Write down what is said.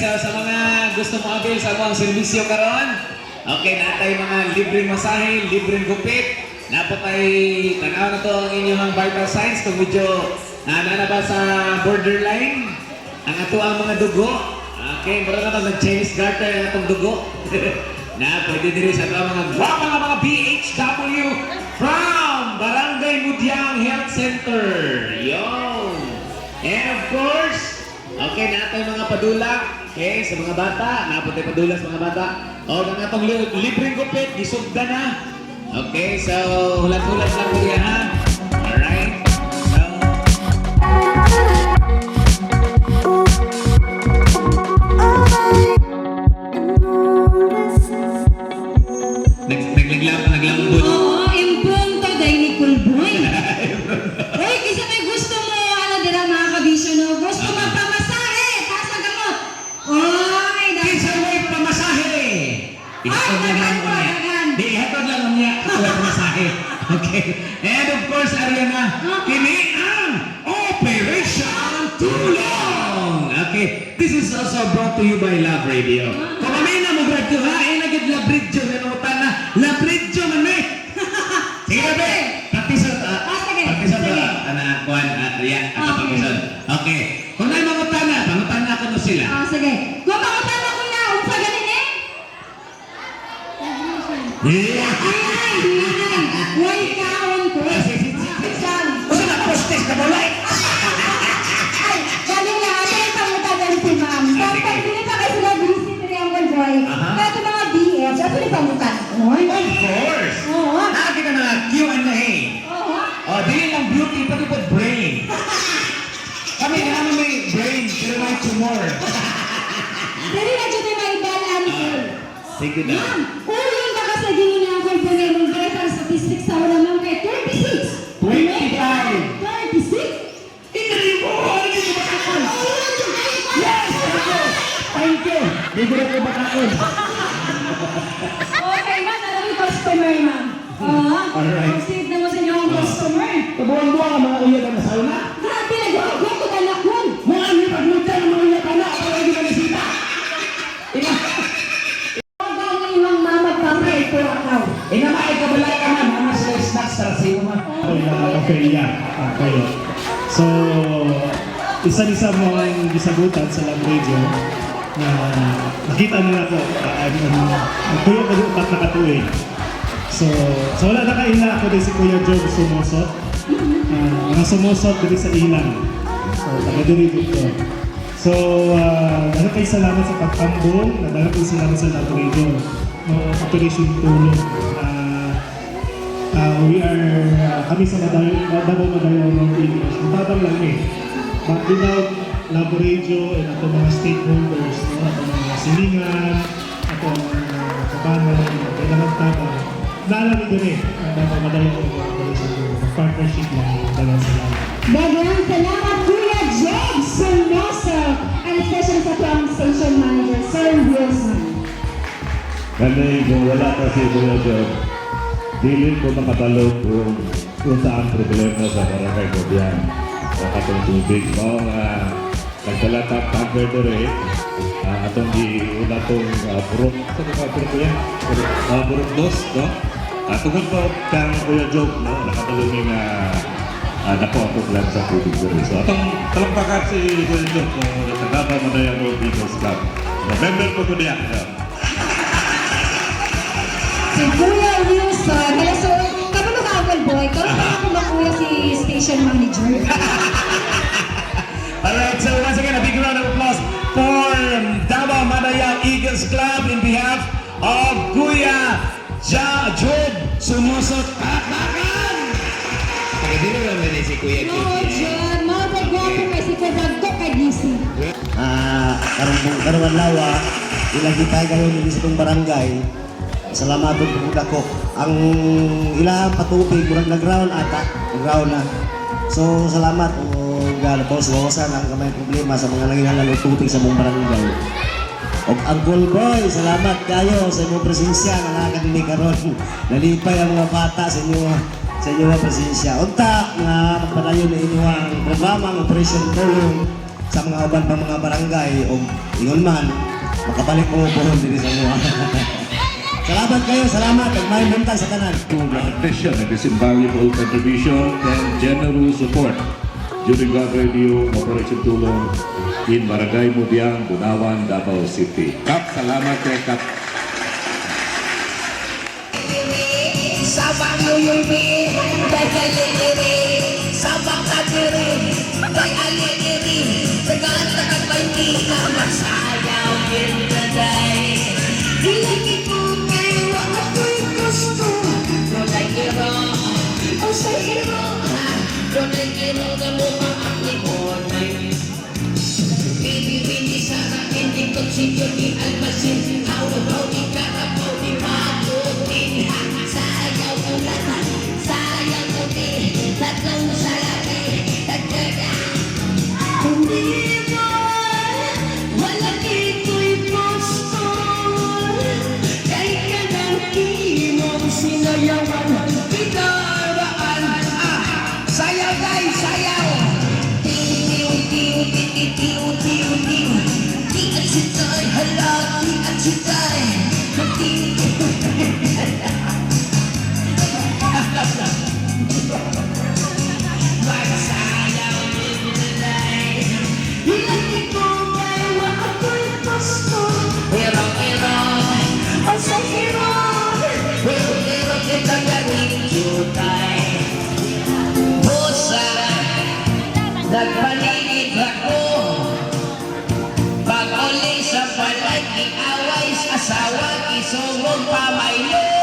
so sa mga gusto mo avail sa among serbisyo karon, okay, natay mga libreng masahe, libreng gupit. Naa tay tanaw na to ang inyong vital signs kung medyo na ba sa borderline ang ato ang mga dugo. Okay, mura na ba nag Chinese garter ang atong dugo. Na pwede diri sa ato ang mga gwapa nga mga BHW from Barangay Mudyang Health Center. Yo! And of course, okay, natay mga padula. Okay, sa mga bata, naa pod tay padula sa mga bata. O, ang atong libreng gupit, gisugda na. Okay, so hulat-hulat lang po yan, ha? Alright. So, naglambot. Oo, imprunto day ni Kulboy. Uy, kisa may gusto mo, ano dira mga kabisyo, no? Gusto magpamasahe, taas ang gamot. Oy, dahil Kinsa may pamasahe? Ihatod Ay, lang lang daghan unya. daghan. Di, ihatod lang unya. Ako ay pamasahe. Okay. And of course, Ariana, kini ang Operation Tulong. Okay. This is also brought to you by Love Radio. Kung kami na mo radyo ha, eh nagid Love Radio. Nanutan na, Love Radio man eh. Sige na, be. Practice na. Ah, sige. Practice na. Sige. Ana, kuan, yeah, ato Okay. pag-ison. Okay. Kung na mangutana, pangutana ko no sila. Ah, sige. Kung mangutana ko na, unsa ganin eh? Yeah. Ay, ay, ay, way kaon ko. Saan? Usa na postes ka mo like. Ay, galing na ate, pangutanan si ma'am. Ah, sige. Pag hindi pa kayo sila busy ni Uncle Boy, kaya itong mga BF, ato ni pangutan. Oy. Of course. Oo. Naa kita na Q&A. Oo. Oh, dili lang beauty pati po brain. Kami na naman may brain pero may tumor. Dili na dyan may maibalan. Sige na. Ma'am, uyon ba kasi gini ni Uncle Boy ngayon mong vital statistics sa una ma'am kay 36? 25. 36? Hindi mo! Ano dito bakakon? Uyon dyan kayo. Yes! Thank you! Thank you! Di ko na ko bakakon. Okay, ma'am, alam yung customer, ma'am. Ah, Alright. proceed na mo sa inyong customer. Kabuang-buang ang mga uyab ang sauna. Grabe, nag-ugot ko anak ko. Mga ang pagmutya ng mga uyab ana, ako ay di ka. Ina, Ang galing imong mama papa ito akaw. Ina ma, ikabalay ka man, mga sila snacks tara sa iyo ma. Ophelia kayo. So, isa ni sa mga gisagutan sa Love Radio na nakita nila ako, nagtuyo ko doon 4 na katuig. So, wala na kaila ako din si Kuya Job Sumosot. Mga sumosot diri sa ilang. So, taga diri dito. So, dahil kayo salamat sa pagtambong, dahil kayo salamat sa Love Radio, no, Operation Tulong. We are, kami sa Madayo, Davao Madayaw North Eagles, matabang lang eh. But without Love Radio and ato mga stakeholders, no, ato mga silingan, ato mga kabanan, kailangan tabang. Naalala din eh, ang Davao Madayaw North Operation Tulong. Partnership lang, daghang salamat. Daghang salamat Kuya Job Somoso and especially sa tuwang station manager, Sir Wilson. Kani kung wala ka si Kuya Job, dili ko makabalo kung unsa ang problema sa Barangay Gobian o katong tubig. Mao nga nagdala ta tanker diri, atong giuna tong purok sa mga purok kuya, purok dos, no? Tungod pa kang Kuya Job, no, nakabalo mi nga dako ang problema sa tubig diri. So atong palakpakan si Kuya Job no, sa Davao Madayaw North Eagles Club. So, member ko ko diya. No? Si Kuya Wilson. Hello, sir. Kamu ka, Uncle Boy? Karon pa ako makuya si station manager. Alright, so once again, a big round of applause for Davao Madayaw Eagles Club in behalf of Kuya Job Sumusot Pakpakan! Okay, dili naman ni si Kuya No, John. Mga pagwapo kay si Kuya Dagko kay Gisi. Karong karong adlaw ilang kita karon dinhi sa itong barangay. Salamat po dako. Ang ilang patubig murag nag-round ata, nag-round na. So salamat ug boss wawasan ang gamay problema sa mga nanginahanglan og tubig sa mong barangay. Og Uncle Boy, salamat kayo sa imong presensya nga naa ka dinhi karon. Nalipay ang mga bata sa inyo nga presensya. Unta nga magpadayon na inyo ang programa ang Operation Tulong sa mga uban pang mga barangay og Ingon man, makabalik mo pohon dinhi sa inyo. Salamat kayo, salamat. Ug buntag sa tanan. To recognition of his invaluable contribution and generous support during Love Radio Operation Tulong in Barangay Mudiang, Bunawan, Davao City. Kap, salamat kay Kap. Sabang yuyubi, kay kaliliri. Sabang kadiri, kay aliliri. Tagaan taga 20 na magsayaw in the day. Dilagi ko kay wa ako'y gusto. Dunay iro, o sa iro ha. Dunay iro nga mukha ang limonay. Bini-bini sana hindi kutsilyo ni almasin. Haw-haw ni karapaw ni matutin. Ha, sayaw ulatan, sayaw puti, tatlong salapi, tagkaga. Hindi ba wala dito'y gusto? Kay kanang imong sinayawan, kinaraan. Ah, sayaw guys, sayaw! Tiw, tiw, tiw, tiw, tiw, tiw, tiw. Di at sitay, hala, di at sitay. Tiw, tiw. Magsayaw din nalay. Ilagi ko kay wa ako'y gusto. Hirong, hirong, O sa hirong. hirong, hirong kita ganing jutay. Busa, nagpaligid ako. Pag-uli sa balay, iaway sa asawa, isungog pa may.